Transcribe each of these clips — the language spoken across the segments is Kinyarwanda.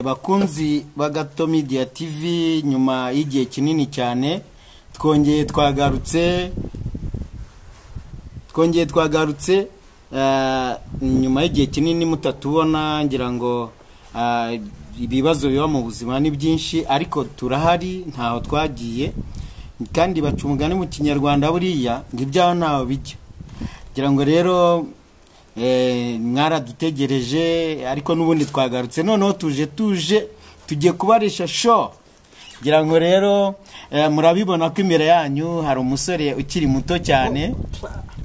Bakunzi ba Gato Media TV, nyuma y'igihe kinini cyane twongeye twagarutse, twongeye twagarutse nyuma y'igihe kinini mutatubona. Ngira ngo ibibazo biba mu buzima ni byinshi, ariko turahari, ntaho twagiye. Kandi baca umugani mu Kinyarwanda buriya ngo ibyaho ntaho bijya. Ngira ngo rero mwaradutegereje, ariko n'ubundi twagarutse. Noneho tuje tugiye kubarisha show. Ngira ngo rero murabibona ko imbere yanyu hari umusore ukiri muto cyane.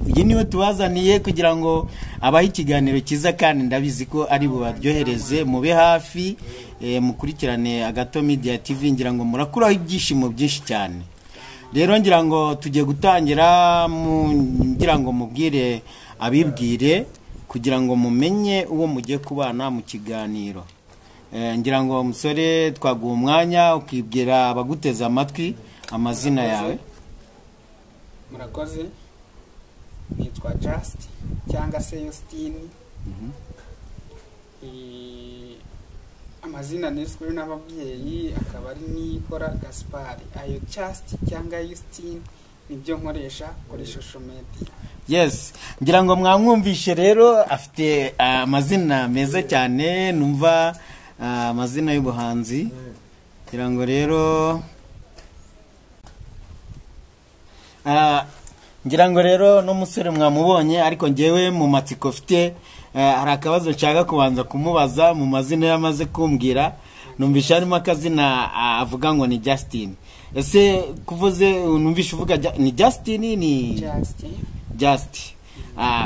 Uyu niwe tubazaniye kugira ngo abahe ikiganiro cyiza, kandi ndabizi ko ari bubaryohereze. Mube hafi, mukurikirane Agato Media TV. Ngira ngo murakuraho ibyishimo byinshi cyane. Rero ngira ngo tugiye gutangira, ngira ngo mubwire, abibwire kugira ngo mumenye uwo mugiye kubana mu kiganiro. Ngira ngo musore, twaguha umwanya ukibwira abaguteze amatwi amazina yawe. Murakoze. Nitwa Just cyangwa se Justine. Amazina niswe n'ababyeyi akaba ari Nikora Gaspard. Ayo Just cyangwa Justine nibyo nkoresha kuri social media. Yes, ngira ngo mwamwumvishe rero, afite amazina meza cyane, numva amazina y'ubuhanzi. Ngira ngo rero n'umusore mwamubonye, ariko ngewe mu matsiko mfite hari akabazo nshaka kubanza kumubaza mu mazina yamaze kumbwira. Numvishe harimo akazina avuga ngo ni Justin. Ese kuvuze numvishe uvuga ni Justin, ni Just. Just.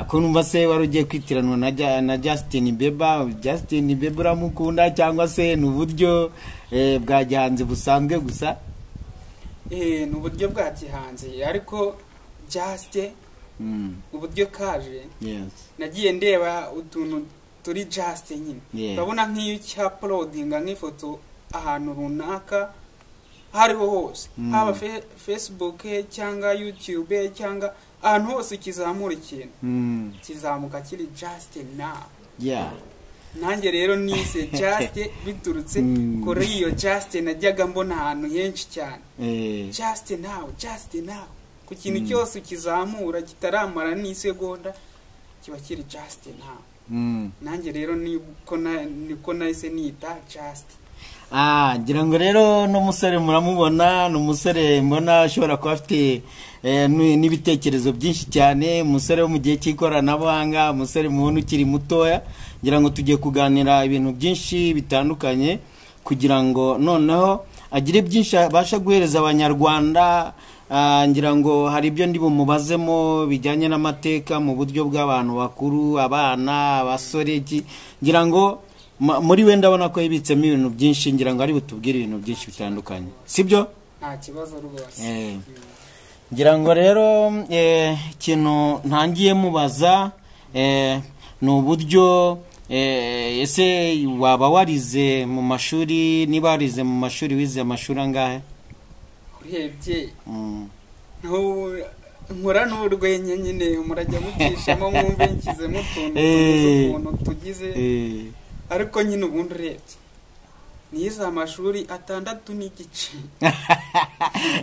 Ko numva se wari ugiye kwitiranwa na Justin Bieber? Justin Bieber uramukunda cyangwa se ni uburyo bwa gihanzi busanzwe gusa? Ni uburyo bwa gihanzi, ariko Just uburyo kaje nagiye ndeba utuntu turi Just nyine. Urabona nk'iyo ucya-uploadinga nk'ifoto ahantu runaka hariho hose, haba Facebook cyangwa YouTube cyangwa ahantu hose ukizamura ikintu, kizamuka kiri Just now. Nanjye rero nise Just biturutse kuri iyo Just najyaga mbona ahantu henshi cyane. Just now, just now. Ku kintu cyose ukizamura kitaramara n'isegonda kiba kiri Just now. Nanjye rero niko nahise nita Just. Ngira ngo rero n'umusore muramubona, ni umusore mbona ashobora kuba afite n'ibitekerezo byinshi cyane, umusore wo mu gihe cy'ikoranabuhanga, umusore mubona ukiri mutoya. Ngira ngo tugiye kuganira ibintu byinshi bitandukanye kugira ngo noneho agire byinshi abasha guhereza Abanyarwanda. Ngira ngo hari ibyo ndi bumubazemo bijyanye n'amateka mu buryo bw'abantu bakuru, abana, abasore. Ngira ngo muri we ndabona ko yibitsemo ibintu byinshi, ngira ngo ari butubwire ibintu byinshi bitandukanye, sibyo? Nta kibazo rwose. Ngira ngo rero ikintu ntangiye mubaza ni uburyo ese waba warize mu mashuri? Niba warize mu mashuri, wize amashuri angahe? Urebye nkora n'urwenya nyine, murajya mutishamo mwumve nshyizemo utuntu ukuntu tugize, ariko nyine ubundi urebye nize amashuri 6.5.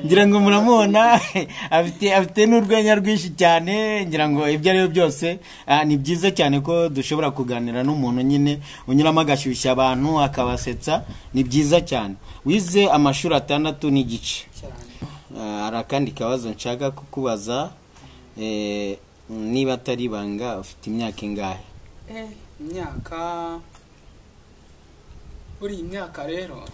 Ngira ngo muramubona afite n'urwenya rwinshi cyane. Ngira ngo ibyo ari byo byose ni byiza cyane ko dushobora kuganira n'umuntu nyine unyuramo agashyushya abantu akabasetsa, ni byiza cyane. Wize amashuri 6.5. Hari akandi kabazo nshaka kukubaza, niba atari ibanga, ufite imyaka ingahe? Imyaka buri imyaka rero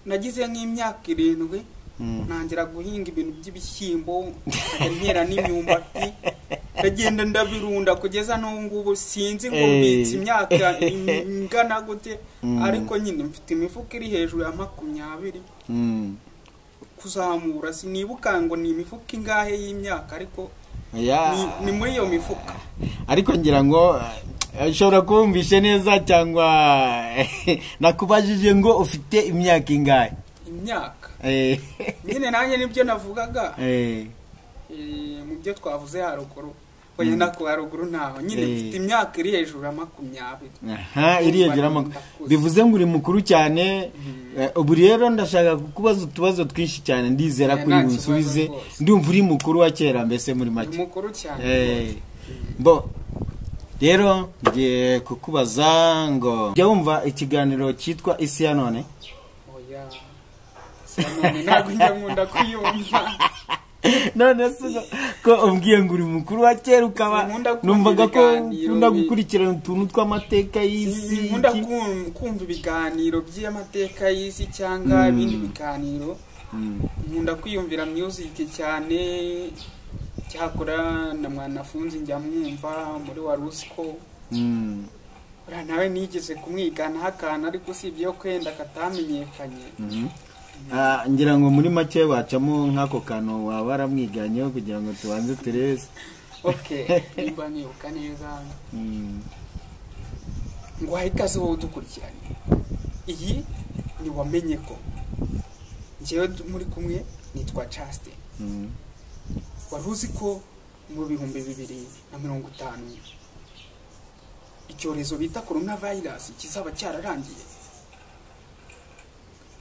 nagize nk'imyaka 7 ntangira guhinga ibintu by'ibishyimbo, nkera n'imyumbati, ndagenda ndabirunda kugeza n'ubu ngubu. Sinzi ngo mbitse imyaka ingana gute, ariko nyine mfite imifuka iri hejuru ya 20 kuzamura. Sinibuka ngo ni imifuka ingahe y'imyaka, ariko ni muri iyo mifuka. Ariko ngira ngo ushobora kumvishe neza cyangwa nakubajije ngo ufite imyaka ingahe? Imyaka nyine nanjye nibyo navugaga mu byo twavuze haruguru. Oya, nako haruguru ntaho nyine. Mfite imyaka iri hejuru ya 20. Aha, iri hejuru Ndumva ndakuze. Bivuze ngo uri mukuru cyane. Ubu rero ndashaka kukubaza utubazo twinshi cyane, ndizera ko uri Nta kibazo bunsubize. rwose. Ndumva uri mukuru wa kera mbese muri Ni make. mukuru cyane rwose. Bo rero ngiye kukubaza ngo jya wumva ikiganiro cyitwa Isi ya None? Oya, Isi ya None ntabwo njya nkunda kuyumva. None se ko umbwiye ngo uri mukuru wa kera, ukaba Sinkunda kumva numvaga ko ibiganiro ukunda gukurikirana utuntu tw'amateka y'isi? Sinkunda kumva ibiganiro by'amateka y'isi cyangwa ibindi biganiro. Nkunda kwiyumvira music cyane. Cyakora na Mwanafunzi njya mwumva muri Warusiko. Uriya nawe nigeze kumwiganaho akantu, ariko usibye yo kwenda katamenyekanye. Ngira ngo muri make wacamo nk'ako kantu waba waramwiganyeho kugira ngo tubanze turebe. OK, nimba nibuka neza. Ngo wahe ikaze wowe udukurikiranye, iyi ni Wamenye Ko. Njyewe muri kumwe nitwa Chaste. Wari uzi ko mu 2050 icyorezo bita corona virus kizaba cyararangiye?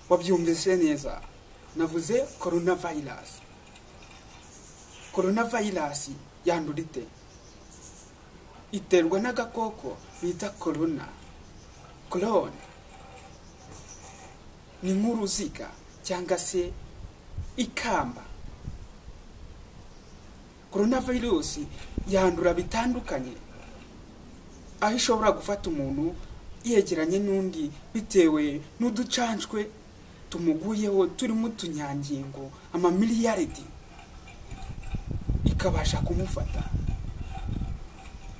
Wabyumvise neza, navuze corona virus. Corona virus yandura ite? Iterwa n'agakoko bita corona. Corona ni nk'uruziga cyangwa se ikamba. Corona virus yandura bitandukanye, aho ishobora gufata umuntu yegeranye n'undi bitewe n'uducanshwe tumuguyeho turimo utunyangingo amamiliyaridi, ikabasha kumufata.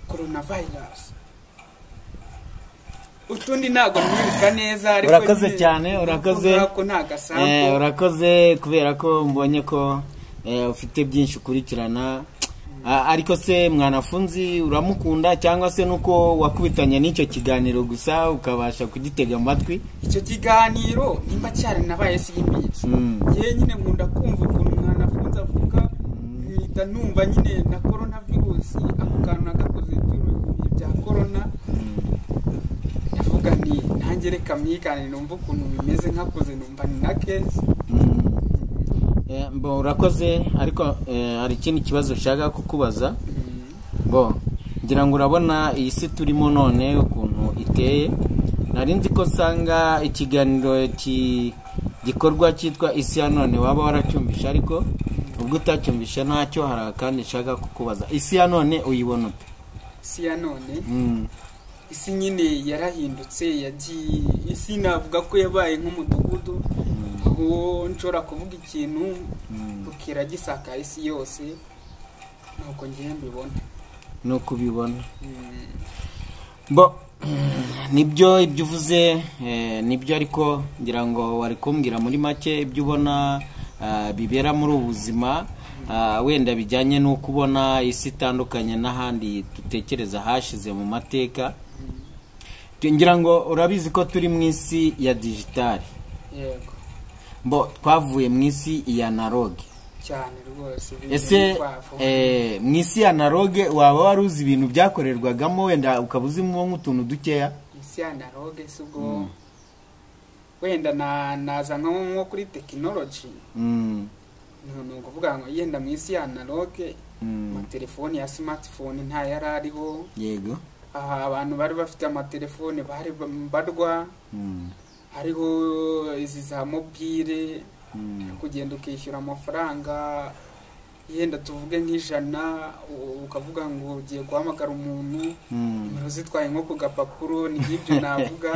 Corona virus, utundi ntabwo mwibuka neza, ariko Urakoze nyine cyane, urakoze. kuvuga ko nta gasambu. Urakoze kubera ko mbonye ko ufite byinshi ukurikirana. Ariko se Mwanafunzi uramukunda, cyangwa se nuko wakubitanye n'icyo kiganiro gusa ukabasha kugitega amatwi? Icyo kiganiro nimba cyaranabaye simbizi. Njyewe nyine nkunda kumva ukuntu Mwanafunzi avuga, nkahita numva nyine na corona virus, ako kantu nagakoze turi mu bihe bya corona. Ndavuga nti nanjye reka mwigane numva ukuntu bimeze, nkakoze numva ni na keza. Bo urakoze, ariko hari ikindi kibazo ushaka kukubaza. Bo ngira ngo urabona iyi si turimo none ukuntu iteye. Nari nzi ko nsanga ikiganiro gikorwa cyitwa Isi ya None waba waracyumvisha, ariko ubwo utacyumvisha ntacyo. Hari akandi nshaka kukubaza: isi ya none uyibona ute? Isi ya none, isi nyine yarahindutse, yagiye isi navuga ko yabaye nk'umudugudu, aho nshobora kuvuga ikintu bukira gisakaye isi yose. Nuko ngiye mbibona. Ni uko ubibona. Bo nibyo, ibyo uvuze nibyo, ariko ngira ngo wari kumbwira muri make ibyo ubona bibera muri ubu buzima, wenda bijyanye n'uko ubona isi itandukanye n'ahandi dutekereza hashize mu mateka. Ngira ngo urabizi ko turi mu isi ya digitali. Yego. Bo twavuye mu isi ya analogue. Cyane rwose, ibintu Ese twavuga. Mu isi ya analogue waba wari uzi ibintu byakorerwagamo, wenda ukaba uzimo nk'utuntu dukeya? Isi ya analogue si ubwo wenda na naza nko kuri tekinoloji. Ni ukuvuga ngo yenda mu isi ya analogue amatelefoni ya smartphone nta yari ariho. Aha abantu bari bafite amatelefone bari mbarwa. Hariho izi za mobile, kugenda ukishyura amafaranga yenda tuvuge nk'ijana, ukavuga ngo ugiye guhamagara umuntu, nimero zitwaye nko ku gapapuro. Ni nk'ibyo navuga.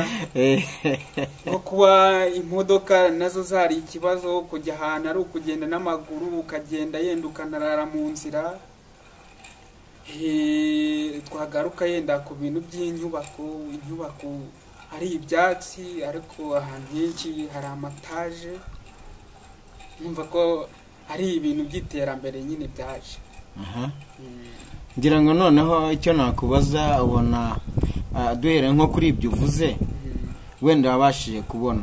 Nko kuba imodoka nazo zari ikibazo, kujya ahantu ari ukugenda n'amaguru, ukagenda yenda ukanarara mu nzira. Twagaruka yenda ku bintu by'inyubako, inyubako ari ibyatsi, ariko ahantu henshi hari amataje. Numva ko ari ibintu by'iterambere nyine byaje. Aha. Ngira ngo noneho icyo nakubaza, ubona duhere nko kuri ibyo uvuze, wenda wabashije kubona,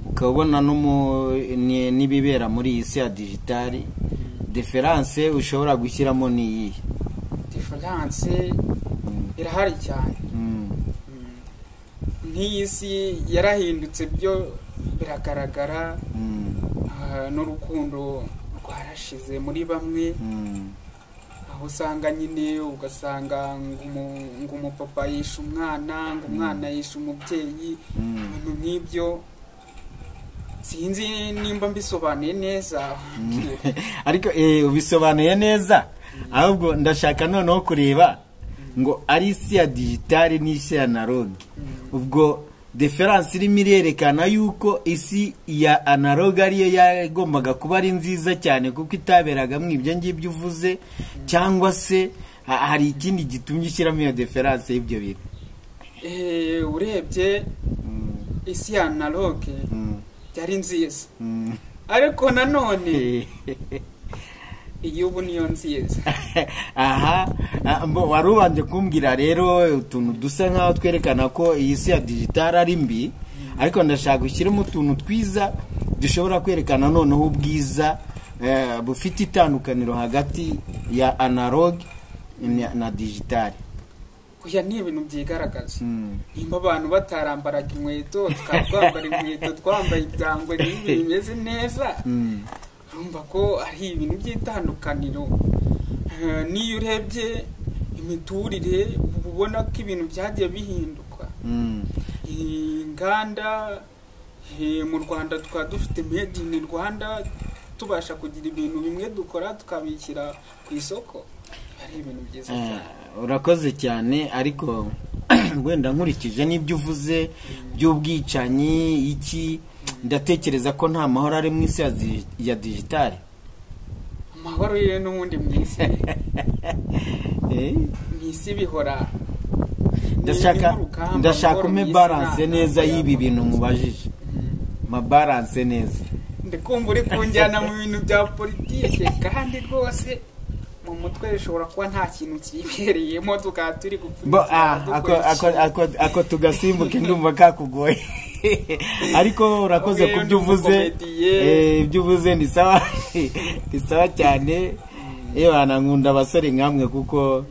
ukaba ubona no n'ibibera muri iyi si ya digitali, différence ushobora gushyiramo ni iyihe? Différence irahari cyane. Nk'iyi si yarahindutse, byo biragaragara. N'urukundo rwarashize muri bamwe, aho usanga nyine ugasanga ngo umupapa yishe umwana, ngo umwana yishe umubyeyi, ibintu nk'ibyo. Sinzi nimba mbisobanuye neza. Ariko ubisobanuye neza. Ahubwo ndashaka noneho kureba ngo ari isi ya digital n'isi ya analogue, ubwo différence irimo irerekana yuko isi ya analogue ariyo yagombaga kuba ari nziza cyane, kuko itaberagamo ibyo ngibyo uvuze, cyangwa se hari ikindi gitumye ushyiramo iyo différence y'ibyo bintu? Urebye isi ya analogue yari nziza, ariko nanone iyi ubu niyo nziza. Aha wari ubanje kumbwira rero utuntu dusa nkaho twerekana ko iyi si ya digital ari mbi, ariko ndashaka gushyiramo utuntu twiza dushobora kwerekana noneho ubwiza bufite itandukaniro hagati ya analogue na digital. Oya, ni ibintu byigaragaza. Nimba abantu batarambaraga inkweto, tukaba twambara inkweto, twambaye ibyangwe n'ibintu bimeze neza, urumva ko ari ibintu by'itandukaniro. N'iyo urebye imiturire, uba ubona ko ibintu byagiye bihinduka. Inganda mu Rwanda, tukaba dufite made in Rwanda, tubasha kugira ibintu bimwe dukora tukabishyira ku isoko, ari ibintu byiza cyane. Urakoze cyane, ariko wenda nkurikije n'ibyo uvuze by'ubwicanyi iki, ndatekereza ko nta mahoro ari mu isi ya digital. Amahoro yo n'ubundi mu isi, mu isi bihora Ndashaka ni nk'urugamba, ndashaka amahoro umpe mu isi balance neza ntabwo y'ibi bintu yabonetse. Nkubajije ma balance neza. Ndikumva uri kunjyana mu bintu bya politike, kandi rwose mu mutwe bishobora kuba nta kintu kibereyemo, tukaba turi Bo gupfunyikira ako dukora ako iki. Ako tugasimbuke, ndumva kakugoye, ariko urakoze Okay, ku byo uvuze. Ndi umukomediye. Ibyo uvuze ni sawa, ni sawa cyane. Yewe, nkunda abasore nkamwe kuko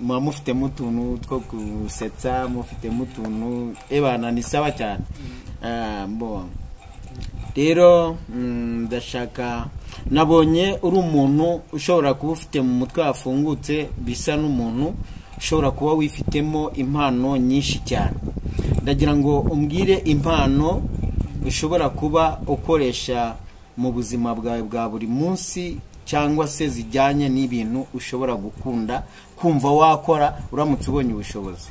muba mufitemo utuntu two gusetsa, mufitemo utuntu, ebana, ni sawa cyane. Bo rero ndashaka, nabonye uri umuntu ushobora kuba ufite mu mutwe wafungutse, bisa n'umuntu ushobora kuba wifitemo impano nyinshi cyane. Ndagira ngo umbwire impano ushobora kuba ukoresha mu buzima bwawe bwa buri munsi, cyangwa se zijyanye n'ibintu ushobora gukunda kumva wakora uramutse ubonye ubushobozi.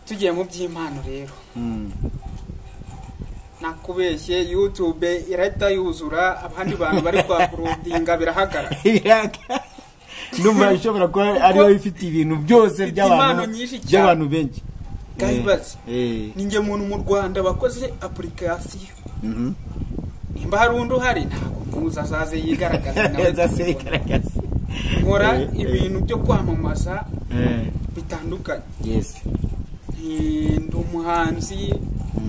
Tugiye mu by'impano rero, nakubeshye, YouTube irahita yuzura, abandi bantu bari kwa uploadinga birahagarara. Ndumva ishobora kuba ariyo ifite ibintu byose Ifite by'abantu impano nyinshi cyane. by'abantu benshi. Gahibaze, Eh, ni njye muntu mu Rwanda wakoze application. Nimba hari undi uhari ntabwo muzi, azaze yigaragaze nawe Azaze tumubone. yigaragaze. Nkora ibintu byo kwamamaza bitandukanye. Ndi umuhanzi,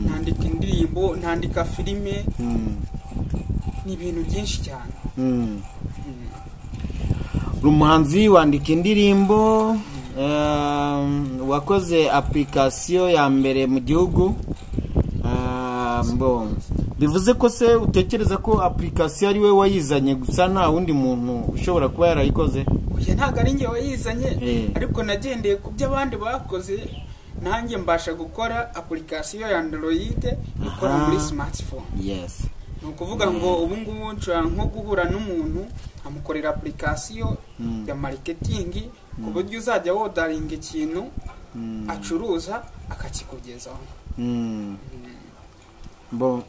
nandika indirimbo, nandika filime, ni ibintu byinshi cyane. Uri umuhanzi, wandika indirimbo, wakoze application ya mbere mu gihugu. Bon, bivuze ko se utekereza ko application ari we wayizanye gusa, nta wundi muntu ushobora kuba yarayikoze? Oya, ntabwo ari njye wayizanye, ariko nagendeye ku byo abandi bakoze, nanjye mbasha gukora application ya Android ikora muri smartphone. Ni ukuvuga ngo ubu ngubu nshobora nko guhura n'umuntu amukorera application ya marketing, ku buryo uzajya wodaringa ikintu acuruza akakikugezaho. Bon,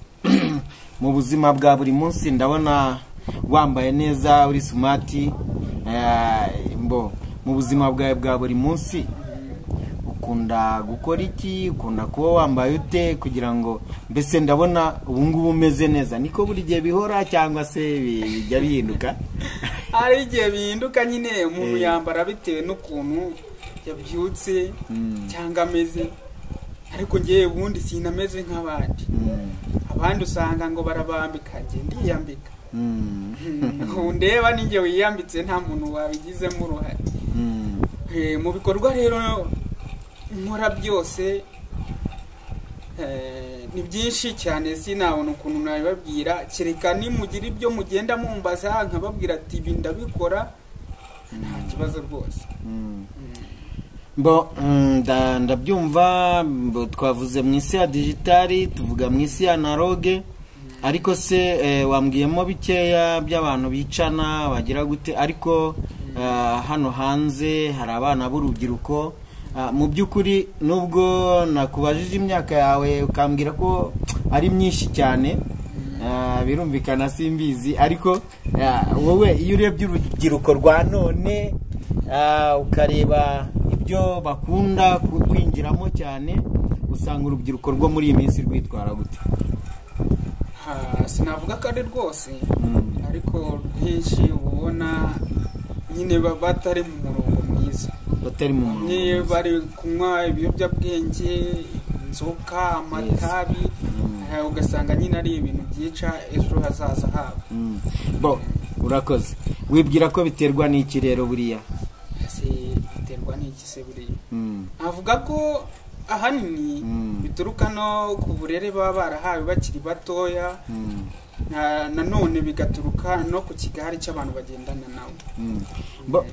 mu buzima bwa buri munsi ndabona wambaye neza, uri smart. Bo mu buzima bwawe bwa buri munsi ukunda gukora iki? Ukunda kuba wambaye ute? Kugira ngo mbese ndabona ubu ngubu umeze neza, niko buri gihe bihora cyangwa se bijya bihinduka? Hari igihe bihinduka nyine, umuntu yambara bitewe n'ukuntu yabyutse cyangwa ameze, ariko ngewe ubundi sinameze nk'abandi. Abandi usanga ngo barabambika, njye ndiyambika. Ndeba ninjye wiyambitse, nta muntu wabigizemo uruhare. Mu bikorwa rero nkora byose ni byinshi cyane, sinabona ukuntu nabibabwira, kereka nimugira ibyo mugenda mumbaza nkababwira ati ibi ndabikora, nta kibazo rwose. Bo ndabyumva. Twavuze mu isi ya digitali, tuvuga mu isi ya analogue, ariko se wambwiyemo bikeya by'abantu bicana bagira gute, ariko hano hanze hari abana b'urubyiruko. Mu by'ukuri nubwo nakubajije imyaka yawe ukambwira ko ari myinshi cyane, birumvikana simbizi, ariko wowe iyo urebye urubyiruko rwa none ukareba ibyo bakunda kwinjiramo cyane, usanga urubyiruko rwo muri iyi minsi rwitwara gute? Sinavuga ko ari rwose, ariko rwinshi ubona nyine batari mu murongo mwiza, batari mu murongo, bari kunywa ibiyobyabwenge, inzoka, amatabi, ugasanga nyine ari ibintu byica ejo hazaza habo. Bo urakoze. Wibwira ko biterwa n'iki rero buriya? Biterwa n'iki se buriya? Avuga ko ahanini bituruka no ku burere baba barahawe bakiri batoya, nanone bigaturuka no ku kigare cy'abantu bagendana nabo.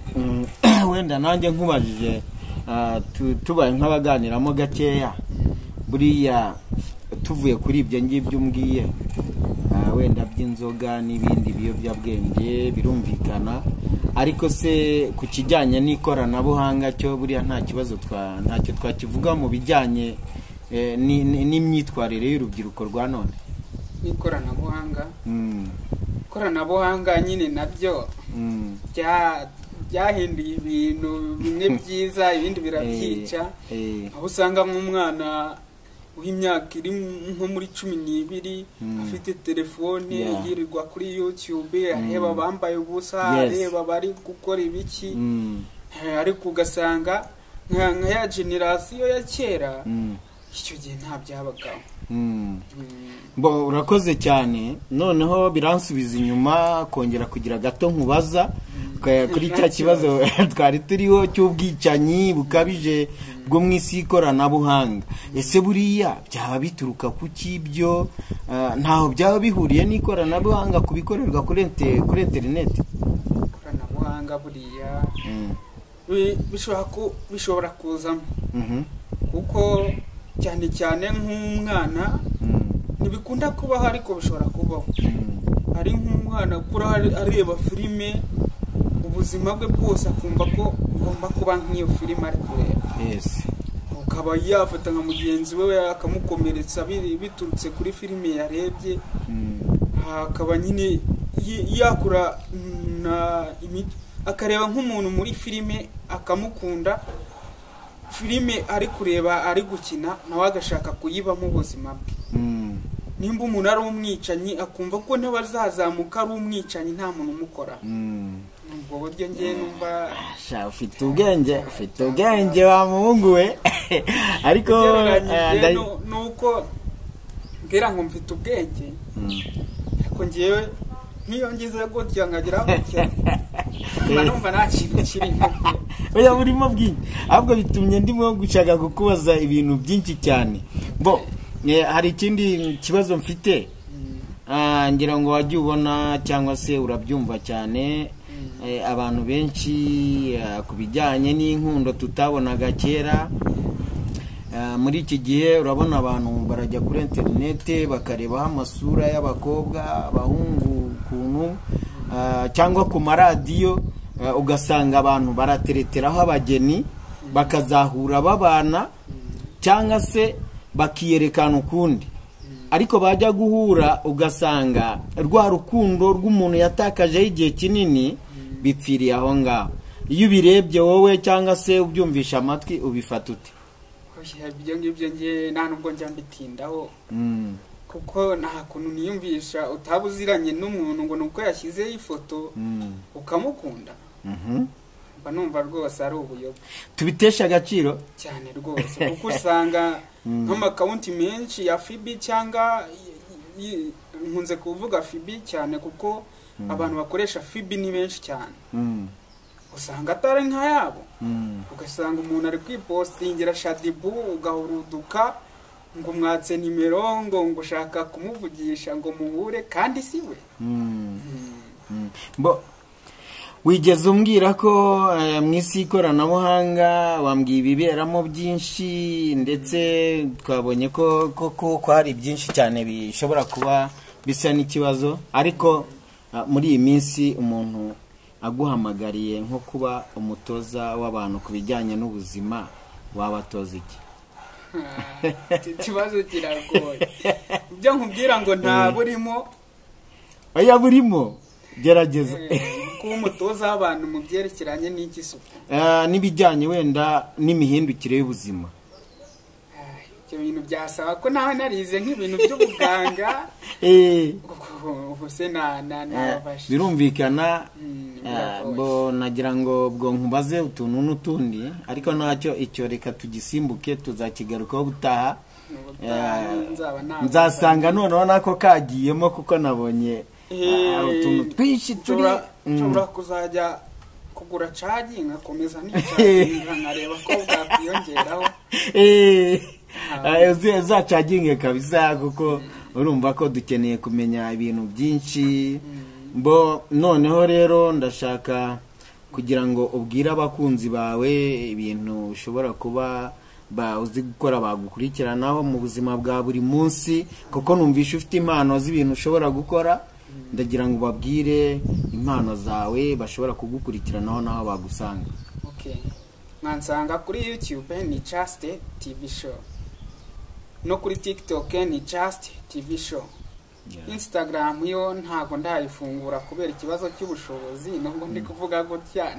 Wenda nanjye nkubajije, tubaye nk'abaganiramo gakeya, buriya tuvuye kuri ibyo ngibyo umbwiye wenda by'inzoga n'ibindi biyobyabwenge birumvikana, ariko se ku kijyanye n'ikoranabuhanga cyo buriya nta kibazo ntacyo twakivuga mu bijyanye n'imyitwarire y'urubyiruko rwa none? N'ikoranabuhanga, ikoranabuhanga nyine nabyo byahinduye ibintu bimwe byiza, ibindi birabyica, aho usanga nk'umwana w'imyaka iri nko muri 12 afite telefone, yirirwa kuri YouTube areba abambaye ubusa, areba bari gukora ibiki, ariko ugasanga nka ya generasiyo ya kera icyo gihe nta byabagaho. Bo urakoze cyane. Noneho biransubiza inyuma kongera kugira gato nkubaza kuri cya kibazo twari turiho cy'ubwicanyi bukabije bwo mu isi y'ikoranabuhanga. Ese buriya byaba bituruka ku kibyo? Ntaho byaba bihuriye n'ikoranabuhanga ku bikorerwa kuri interineti? Ikoranabuhanga buriya bishobora kuzamo, kuko cyane cyane nk'umwana ntibikunda kubaho, ariko bishobora kubaho. Hari nk'umwana ukura areba filime ubuzima bwe bwose akumva ko ugomba kuba nk'iyo filime ari kureba, ukaba yafata nka mugenzi we akamukomeretsa biturutse kuri filime yarebye, akaba nyine yakura akareba nk'umuntu muri filime akamukunda, filime ari kureba ari gukina nawe agashaka kuyibamo ubuzima bwe. Nimba umuntu ari umwicanyi akumva ko ntabazazamuka ari umwicanyi, nta muntu umukora. Ubwo buryo ngiye numva ufite ubwenge wa muhungu we. Ariko nuko mbwira ngo mfite ubwenge, ariko ngewe nk'iyo ngize gutya nkagira gutya numva nta kintu kirimo. Oya burimo bwinshi, ahubwo bitumye ndimo gushaka kukubaza ibintu byinshi cyane. Bo hari ikindi kibazo mfite, ngira ngo wajye ubona cyangwa se urabyumva cyane, abantu benshi ku bijyanye n'inkundo tutabonaga kera. Muri iki gihe urabona abantu barajya kuri interineti bakarebaho amasura y'abakobwa, abahungu ukuntu, cyangwa ku maradiyo ugasanga abantu baratereteraho abageni bakazahura babana, cyangwa se bakiyerekana ukundi, ariko bajya guhura ugasanga rwa rukundo rw'umuntu yatakajeho igihe kinini bipfiriye aho ngaho. Iyo ubirebye wowe cyangwa se ubyumvisha amatwi ubifata ute? Ibyo ngibyo nge nta nubwo njya mbitindaho, kuko nta kuntu niyumvisha utaba uziranye n'umuntu ngo nuko yashyizeho ifoto ukamukunda. Mba numva rwose ari ubuyobe, tubitesha agaciro cyane rwose, kuko usanga nk'amakawunti menshi ya FB cyangwa Nkunze kuvuga FB cyane kuko abantu bakoresha FB ni benshi cyane. Usanga atari nka yabo. Ugasanga umuntu ari kwipostingira Shadibu, ugahuruduka ngo mwatse nimero, ngo ushaka kumuvugisha ngo muhure, kandi si we. Bo wigeze umbwira ko mu isi y'ikoranabuhanga wambwiye ibiberamo byinshi, ndetse twabonye ko koko ko hari byinshi cyane bishobora kuba bisa n'ikibazo, ariko muri iyi minsi umuntu aguhamagariye nko kuba umutoza w'abantu ku bijyanye n'ubuzima, wabatoza iki? Iki kibazo kiragoye. Ibyo nkubwira ngo nta burimo. Oya, burimo, gerageza. Kuba umutoza w'abantu mu byerekeranye n'iki suku? N'ibijyanye wenda n'imihindukire y'ubuzima. Ibyo bintu byasaba ko nawe narize nk'ibintu by'ubuganga. Ubu se nabasha. Birumvikana. Bo nagira ngo ubwo nkubaze utuntu n'utundi, ariko ntacyo, icyo reka tugisimbuke, tuzakigarukaho ubutaha. Nzasanga noneho nako kagiyemo, kuko nabonye utuntu twinshi turi. Nshobora kuzajya kugura cagi nkakomeza nicaginga, nkareba ko bwakwiyongeraho. Uzacaginge kabisa, kuko urumva ko dukeneye kumenya ibintu byinshi. Bo noneho rero ndashaka kugira ngo ubwire abakunzi bawe ibintu ushobora kuba uzi gukora bagukurikiranaho mu buzima bwa buri munsi, kuko numvishe ufite impano z'ibintu ushobora gukora. Ndagira ngo ubabwire impano zawe bashobora kugukurikiranaho n'aho bagusanga. Okay. Mwansanga kuri YouTube ni Just TV Show, no kuri TikTok ni Just TV Show. Instagram yo ntago ndayifungura kubera ikibazo cy'ubushobozi, nubwo ndi kuvuga gutya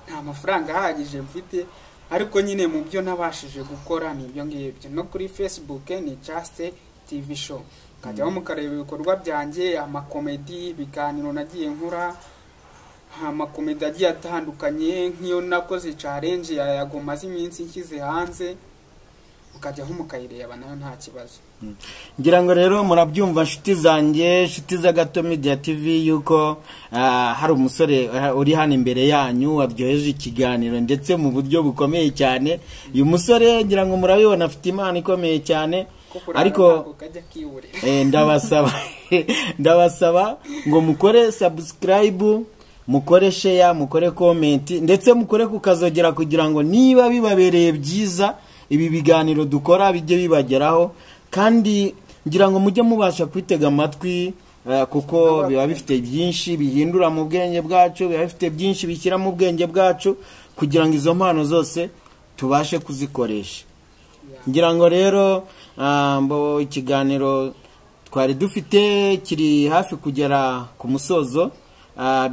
nta mafaranga ahagije mfite, ariko nyine mu byo nabashije gukora ni ibyo ngibyo. No kuri Facebook ni Just TV Show, kajyaho mukareba ibikorwa byanjye, amakomedi, ibiganiro nagiye nkora, amakomedi agiye atandukanye, nk'iyo nakoze challenge ya Yagoma z'iminsi nshyize hanze, mukajyaho mukayireba nayo nta kibazo. Ngira ngo rero murabyumva nshuti zanjye, nshuti za Gato Media TV, yuko hari umusore uri hano imbere yanyu waryoheje ikiganiro ndetse mu buryo bukomeye cyane. Uyu musore ngira ngo murabibona afite impano ikomeye cyane, ariko ndabasaba ngo mukore subscribe, mukore share, mukore comment, ndetse mukore kukazogera kugira ngo niba bibabereye byiza ibi biganiro dukora bijye bibageraho. Kandi ngira ngo mujye mubasha kwitega amatwi, kuko biba bifite byinshi bihindura mu bwenge bwacu, biba bifite byinshi bishyira mu bwenge bwacu kugira ngo izo mpano zose tubashe kuzikoresha. Ngira ngo rero mbo ikiganiro twari dufite kiri hafi kugera ku musozo,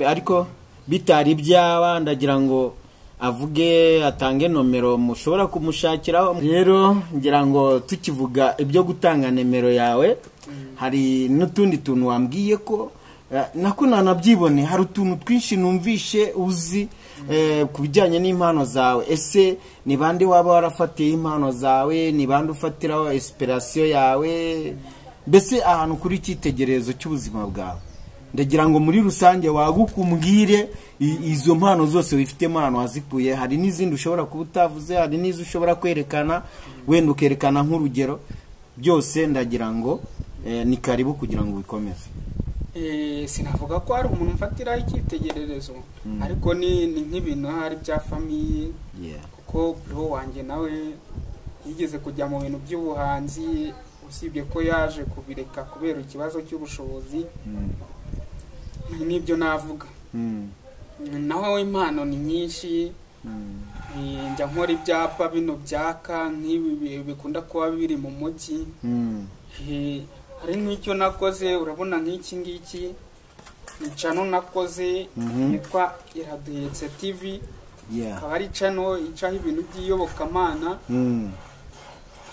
ariko bitari byaba ndagira ngo avuge atange nomero mushobora kumushakiraho. Rero ngira ngo tukivuga ibyo gutanga nimero yawe, hari n'utundi tuntu wambwiye ko nako nanabyibone, hari utuntu twinshi numvishe uzi ku bijyanye n'impano zawe. Ese ni bande waba warafatiye impano zawe? Ni bande ufatiraho inspiration yawe? Mbese ahantu kuri icyitegererezo cy'ubuzima bwawe, ndagira ngo muri rusange wagukumbwire izo mpano zose wifitemo ahantu wazikuye. Hari n'izindi ushobora kuba utavuze, hari n'izo ushobora kwerekana, wenda ukerekana nk'urugero. Byose ndagira ngo ni karibu kugira ngo ubikomeze. Sinavuga ko hari umuntu mfatiraho icyitegererezo, ariko ni nk'ibintu hari bya famille, kuko bro wanjye nawe yigeze kujya mu bintu by'ubuhanzi, usibye ko yaje kubireka kubera ikibazo cy'ubushobozi. Nibyo navuga. Naho impano ni nyinshi. Njya nkora ibyapa bino byaka nk'ibi bikunda kuba biri mu mujyi. Hari nk'icyo nakoze, urabona nk'iki ngiki ni channel nakoze yitwa Iraduhetse TV. Akaba ari channel icaho ibintu by'iyobokamana.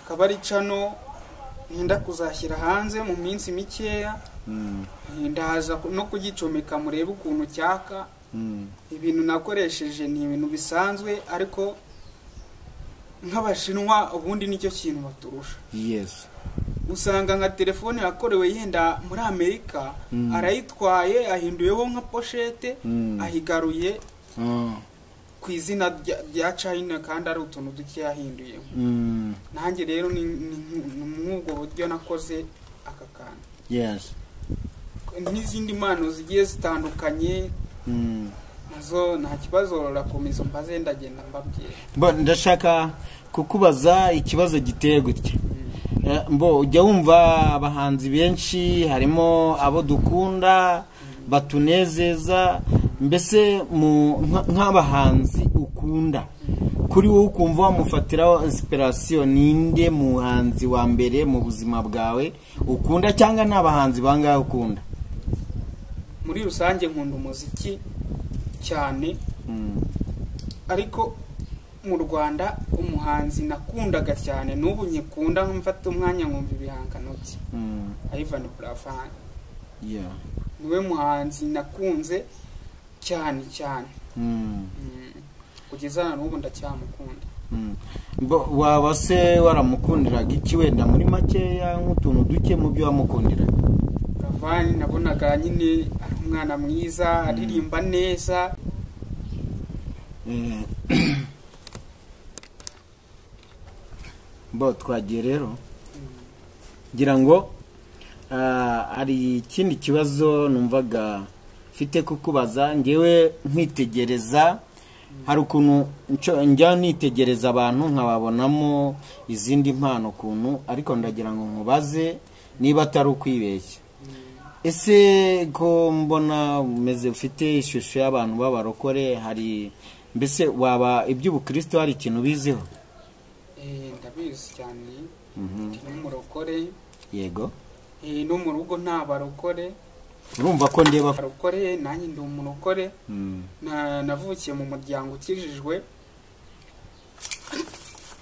Akaba ari channel nenda kuzashyira hanze mu minsi mikeya. Ndaza no kugicomeka murebe ukuntu cyaka. Ibintu nakoresheje ni ibintu bisanzwe, ariko nk'abashinwa ubundi nicyo kintu baturusha. Yes. Usanga nka telefone yakorewe yenda muri Amerika, arayitwaye ahinduyeho nka pochette, ahigaruye ku izina rya China, kandi ari utuntu duke yahinduyemo. Nanjye rero ni mw'ubwo buryo nakoze aka kantu. N'izindi mpano zigiye zitandukanye nazo nta kibazo, urakomeza mbaze ndagenda mbabwira. Ndashaka kukubaza ikibazo giteye gutya. Mbo ujya wumva abahanzi benshi harimo abo dukunda batunezeza, mbese nk'abahanzi ukunda kuri wowe ukumva wamufatiraho inspiration, ninde muhanzi wa mbere mu buzima bwawe ukunda, cyangwa n'abahanzi bangahe ukunda? Muri rusange nkunda umuziki cyane, ariko mu Rwanda umuhanzi nakundaga cyane n'ubu nyikunda mfata umwanya nkumva ibihangano bye, Ivan Buravan. Niwe muhanzi nakunze cyane cyane, kugeza n'ubu ndacyamukunda. Waba se waramukundiraga iki wenda muri makeya, nk'utuntu duke mu byo wamukundiraga? Buravan nabonaga nyine ari umwana mwiza, aririmba neza. Bo twagiye rero ngira ngo hari ikindi kibazo numvaga mfite kukubaza. Ngewe nkwitegereza, hari ukuntu njya nitegereza abantu nkababonamo izindi mpano ukuntu, ariko ndagira ngo nkubaze niba atari ukwibeshya. Ese ko mbona umeze ufite ishusho y'abantu b'abarokore, hari mbese waba iby'ubukristo hari ikintu biziho? Ndabizi cyane, ndi n'umurokore. Yego. No mu rugo nta barokore. Urumva ko ndeba barokore, nanjye ndi umurokore. Navukiye mu muryango ukijijwe.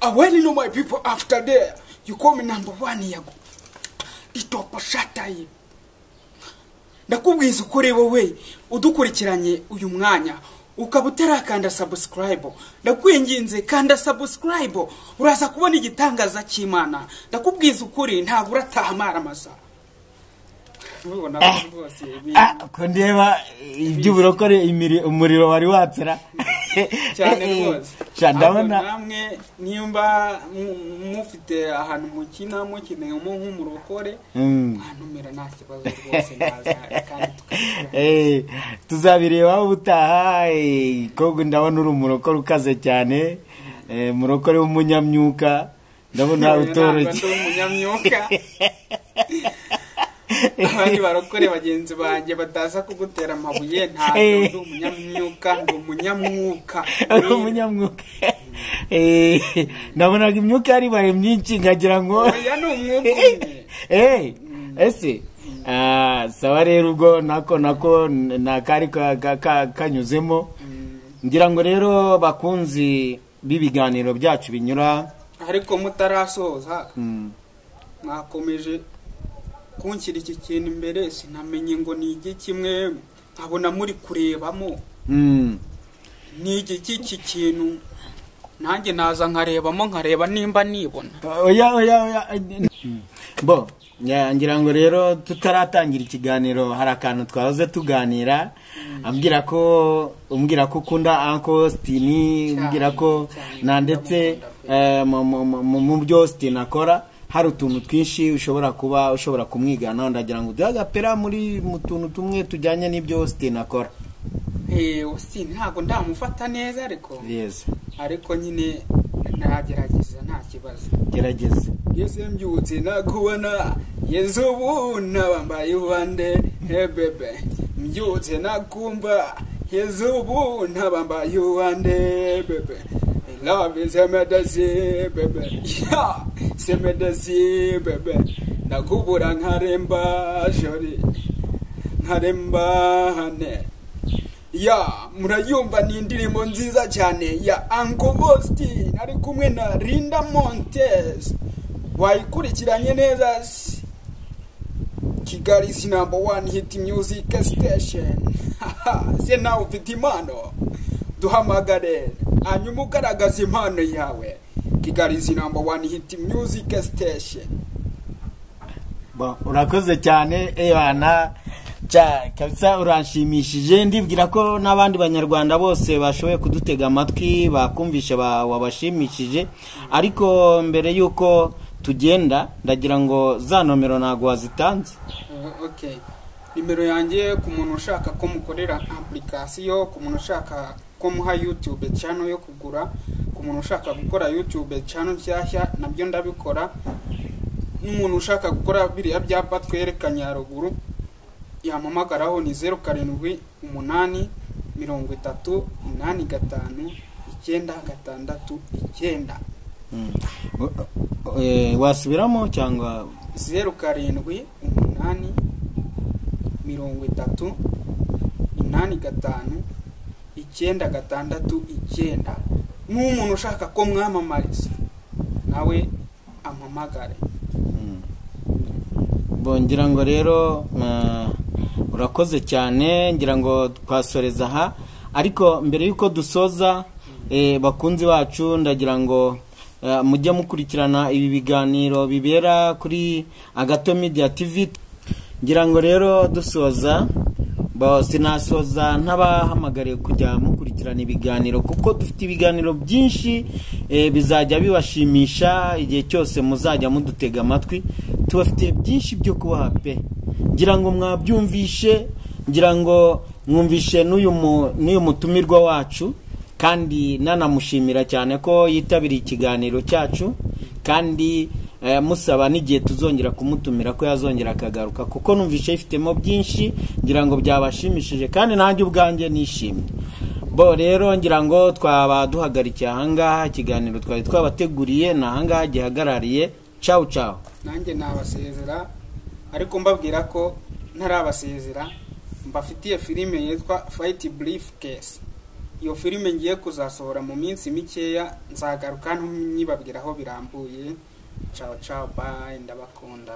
I well know my people after there. You call me number one yago. Itopo shataye. Ndakubwiza ukuri wowe udukurikiranye uyu mwanya ukaba utarakanda subscribe, ndakwinginze kanda subscribe, uraza kubona igitangaza cy'Imana. Ndakubwiza ukuri ntabwo urataha amaramasa. Ko ndeba iby'uburokore umuriro wari watsera cyane rwose. Ndabona namwe nimba mufite ahantu mukina mukineyemo nk'umurokore, mwantumira nta kibazo rwose, naza kandi tukabikora. Tuzabireba ubutaha. Ko ndabona uri umurokore ukaze cyane, umurokore w'umunyamyuka, ndabona utoroshye. Umunyamyuka. Abandi barokore bagenzi banjye bataza kugutera amabuye, ntabwo ndi umunyamyuka, ndi umunyamwuka. Umunyamwuka. Nabonaga imyuka yari ibaye myinshi nkagira ngo oya ni umwuka umwe. Ese sawa rero ubwo nako nakari kanyuzemo. Ngira ngo rero bakunzi b'ibiganiro byacu binyura, ariko mutarasoza mwakomeje kunshyira iki kintu imbere, sinamenye ngo ni iki kimwe nkabona muri kurebamo. Ni iki kintu nanjye naza nkarebamo nkareba nimba nibona. Oya oya oya. Bo ngira ngo rero tutaratangira ikiganiro hari akantu twahoze tuganira, ambwira ko umbwira ko ukunda Uncle Austin, umbwira ko na ndetse mu byo Austin akora hari utuntu twinshi ushobora kuba ushobora kumwigana. Ndagira ngo uduhe agapera muri mu tuntu tumwe tujyanye n'ibyo Austin akora. Austin ntabwo ndamufata neza ariko. Yes. Ariko nyine nagerageza nta kibazo. Gerageza. Yesu mbyutse nakubona, Yesu ubuna bambaye ubande, he bebe. Mbyutse nakumva, Yesu ubuna bambaye ubande, bebe. Love is a medicine, bebe. Yeah, it's a medicine, bebe. Nakubura nkaremba, shori. Nkaremba hane. Ya, murayumva ni indirimbo nziza cyane ya Uncle Austin ari kumwe na Linda Montez. Wayikurikiranye neza. Kigali is number one hit music station. Se nawe ufite impano, duhamagare hanyuma ugaragaza impano yawe. Kigali is number one hit music station. Bon, urakoze cyane ebana kabisa, uranshimishije. Ndibwira ko n'abandi banyarwanda bose bashoboye kudutega amatwi bakumvishe wabashimishije. Ariko mbere y'uko tugenda, ndagira ngo za nomero ntabwo wazitanze. Okay, nimero yanjye, ku muntu ushaka ko mukorera application, ku muntu ushaka ko muha YouTube channel yo kugura, ku muntu ushaka gukora YouTube channel nshyashya, nabyo ndabikora, n'umuntu ushaka gukora biriya byapa twerekanye haruguru, yampamagaraho ni 0783085969. Wasubiramo cyangwa? 0783085969. N'umuntu ushaka ko mwamamariza nawe ampamagare. Bon, ngira ngo rero urakoze cyane, ngira ngo twasoreza aha. Ariko mbere y'uko dusoza, bakunzi bacu, ndagira ngo mujye mukurikirana ibi biganiro bibera kuri Agato Media TV. Ngira ngo rero dusoza, sinasoza ntabahamagariye kujya mukurikirana ibiganiro, kuko dufite ibiganiro byinshi bizajya bibashimisha igihe cyose muzajya mudutega amatwi. Tubafitiye byinshi byo kubaha pe. Ngira ngo mwabyumvishe, ngira ngo mwumvishe n'uyu mutumirwa wacu, kandi nanamushimira cyane ko yitabiriye ikiganiro cyacu, kandi musaba n'igihe tuzongera kumutumira ko yazongera akagaruka, kuko numvishe ifitemo byinshi, ngira ngo byabashimishije kandi nanjye ubwanjye nishimye. Bo rero ngira ngo twaba duhagarikiye ahangaha ikiganiro twari twabateguriye, ni ahangaha gihagarariye. Ciao ciao. Nanjye nabasezera, ariko mbabwira ko ntarabasezera mbafitiye filime yitwa Fight Briefcase. Iyo filime ngiye kuzasohora mu minsi mikeya, nzagaruka nyibabwira aho birambuye. Ciao ciao, bye, ndabakunda.